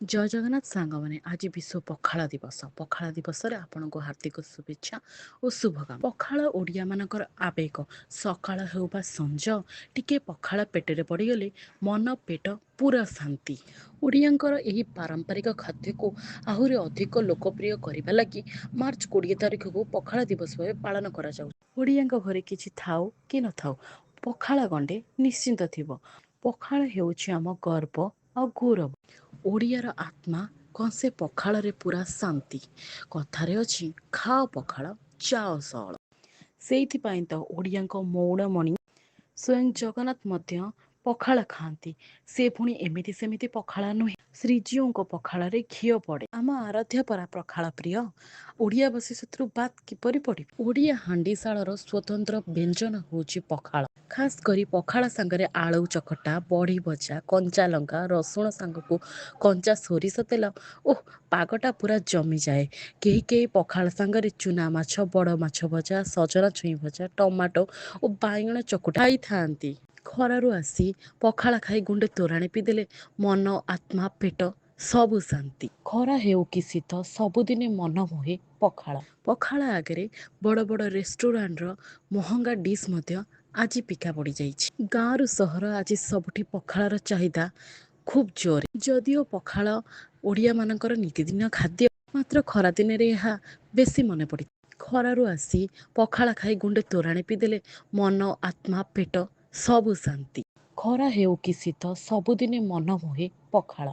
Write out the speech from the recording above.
ଜୟ ଜଗନ୍ନାଥ ସାଙ୍ଗମାନେ, ଆଜି ବିଶ୍ୱ ପଖାଳ ଦିବସ। ପଖାଳ ଦିବସରେ ଆପଣଙ୍କୁ ହାର୍ଦ୍ଦିକ ଶୁଭେଚ୍ଛା ଓ ଶୁଭକାମନା। ପଖାଳ ଓଡ଼ିଆମାନଙ୍କର ଆବେଗ। ସକାଳ ହେଉ ବା ସଞ୍ଜ, ଟିକେ ପଖାଳ ପେଟରେ ପଡ଼ିଗଲେ ମନ ପେଟ ପୁରା ଶାନ୍ତି। ଓଡ଼ିଆଙ୍କର ଏହି ପାରମ୍ପରିକ ଖାଦ୍ୟକୁ ଆହୁରି ଅଧିକ ଲୋକପ୍ରିୟ କରିବା ଲାଗି ମାର୍ଚ୍ଚ 20 ତାରିଖକୁ ପଖାଳ ଦିବସ ଭାବେ ପାଳନ କରାଯାଉଛି। ଓଡ଼ିଆଙ୍କ ଘରେ କିଛି ଥାଉ କି ନଥାଉ, ପଖାଳ ଗଣ୍ଡେ ନିଶ୍ଚିନ୍ତ ଥିବ। ପଖାଳ ହେଉଛି ଆମ ଗର୍ବ ଆଉ ଗୌରବ। ଓଡ଼ିଆର ଆତ୍ମା କଂସେ ପଖାଳରେ ପୁରା ଶାନ୍ତି। କଥାରେ ଅଛି, ଖାଅ ପଖାଳ ଯାଅ ସଅଳ। ସେଇଥିପାଇଁ ତ ଓଡ଼ିଆଙ୍କ ମଉଡ଼ମଣି ସ୍ୱୟଂ ଜଗନ୍ନାଥ ମଧ୍ୟ ପଖାଳ ଖାଆନ୍ତି। ସେ ପୁଣି ଏମିତି ସେମିତି ପଖାଳ ନୁହେଁ, ଶ୍ରୀଜୀଉଙ୍କ ପଖାଳରେ ଘିଅ ପଡ଼େ। ଆମ ଆରାଧ୍ୟ ପରା ପଖାଳ ପ୍ରିୟ। ଓଡ଼ିଆବାସୀ ସେଥିରୁ ବାଦ୍ କିପରି ପଡ଼ିବେ? ଓଡ଼ିଆ ହାଣ୍ଡିଶାଳର ସ୍ୱତନ୍ତ୍ର ବ୍ୟଞ୍ଜନ ହେଉଛି ପଖାଳ। ଖାସ୍ କରି ପଖାଳ ସାଙ୍ଗରେ ଆଳୁ ଚକଟା, ବଢ଼ି ଭଜା, କଞ୍ଚା ଲଙ୍କା, ରସୁଣ ସାଙ୍ଗକୁ କଞ୍ଚା ସୋରିଷ ତେଲ, ଓଃ, ପାଗଟା ପୁରା ଜମିଯାଏ। କେହି କେହି ପଖାଳ ସାଙ୍ଗରେ ଚୁନା ମାଛ, ବଡ଼ ମାଛ ଭଜା, ସଜନା ଛୁଇଁ ଭଜା, ଟମାଟୋ ଓ ବାଇଗଣ ଚକୁଟା ଖାଇଥାନ୍ତି। ଖରାରୁ ଆସି ପଖାଳ ଖାଇ ଗୁଣ୍ଡେ ତୋରାଣି ପିଇଦେଲେ ମନ, ଆତ୍ମା, ପେଟ ସବୁ ଶାନ୍ତି। ଖରା ହେଉ କି ଶୀତ, ସବୁଦିନେ ମନ ମୋହେ ପଖାଳ। ପଖାଳ ଆଗରେ ବଡ଼ ବଡ଼ ରେଷ୍ଟୁରାଣ୍ଟର ମହଙ୍ଗା ଡିସ୍ ମଧ୍ୟ ଆଜି ଫିକା ପଡ଼ିଯାଇଛି। ଗାଁରୁ ସହର ଆଜି ସବୁଠି ପଖାଳର ଚାହିଦା ଖୁବ୍ ଜୋରେ। ଯଦିଓ ପଖାଳ ଓଡ଼ିଆମାନଙ୍କର ନିତିଦିନ ଖାଦ୍ୟ, ମାତ୍ର ଖରାଦିନରେ ଏହା ବେଶୀ ମନେ ପଡ଼ିଥାଏ। ଖରାରୁ ଆସି ପଖାଳ ଖାଇ ଗୁଣ୍ଡେ ତୋରାଣି ପିଇଦେଲେ ମନ, ଆତ୍ମା, ପେଟ ସବୁ ଶାନ୍ତି। ଖରା ହେଉ କି ଶୀତ, ସବୁଦିନେ ମନ ମୋହେ ପଖାଳ।